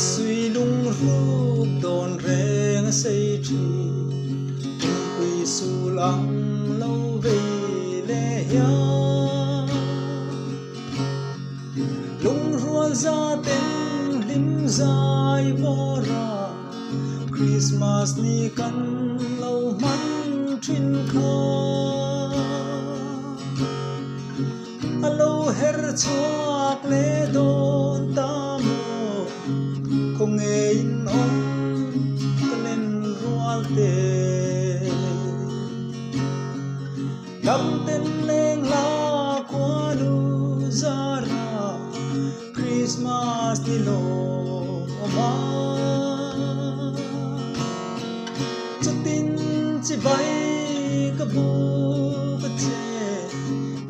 Sui lungruk dawn reng a sei thin, Pumpui sul ang lo vei leh hian. Lungrual za ten hlim zai vawr a, Krismas ni kan lo hman thin kha. A lo her chhuak leh dawn ta maw? Khawnge in awm ka len rual te? Dam ten leng la khuanu zara Christmas ni lawm a. Chutin chibai ka buk a che,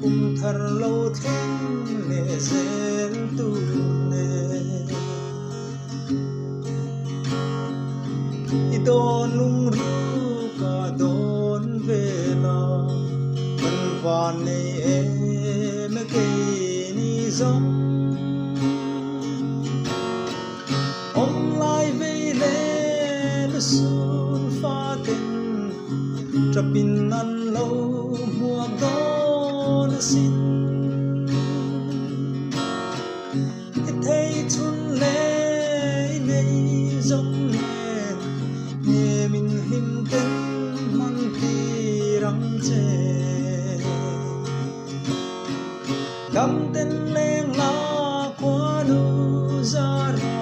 kum thar lo thleng leh zel tur nen. I dawn lungruk a dawn vel a, kan van nei em e keini zawng. Awm lai vei leh lusun faten tap in an lo hmuak dawn asin. I thei chhun leh i nei zawng nen hnem in hlim ten hman tir ang che. Dam ten leng la khuanu zara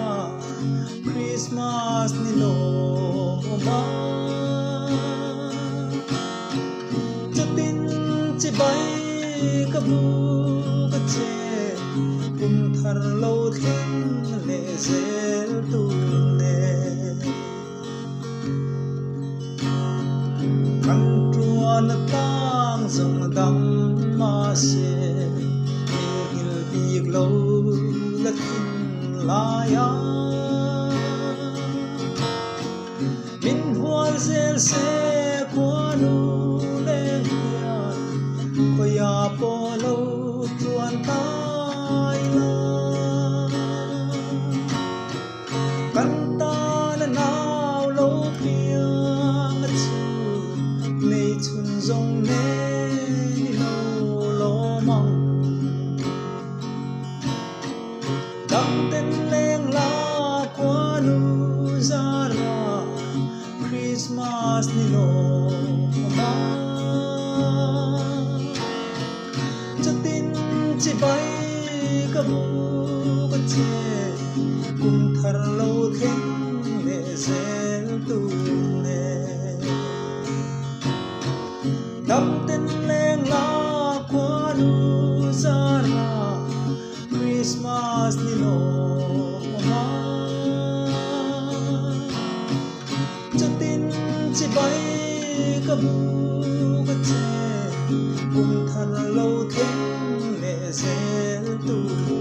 Christmas ni lawm a. Chutin chibai ka buk a che, kum thar lo thleng leh zel tur nen. Kan tuan tlang zawng dang mahse, min nghilh bik lo la thin lai a. Min hual zel se khuanu leng hian khawiah pawh lo tluan tai la. Kan tan a nau lo piang a chu nei chhun zawng nen i lo lawm ang. Dam ten leng la khuanu zara Christmas ni lawm a. Chutin chibai ka buk a che, kum thar lo thleng leh zel tur nen. Dam ten leng la khuanu zara Christmas ni lawm a. Chutin chibai ka buk a che, kum thar lo thleng leh zel tur.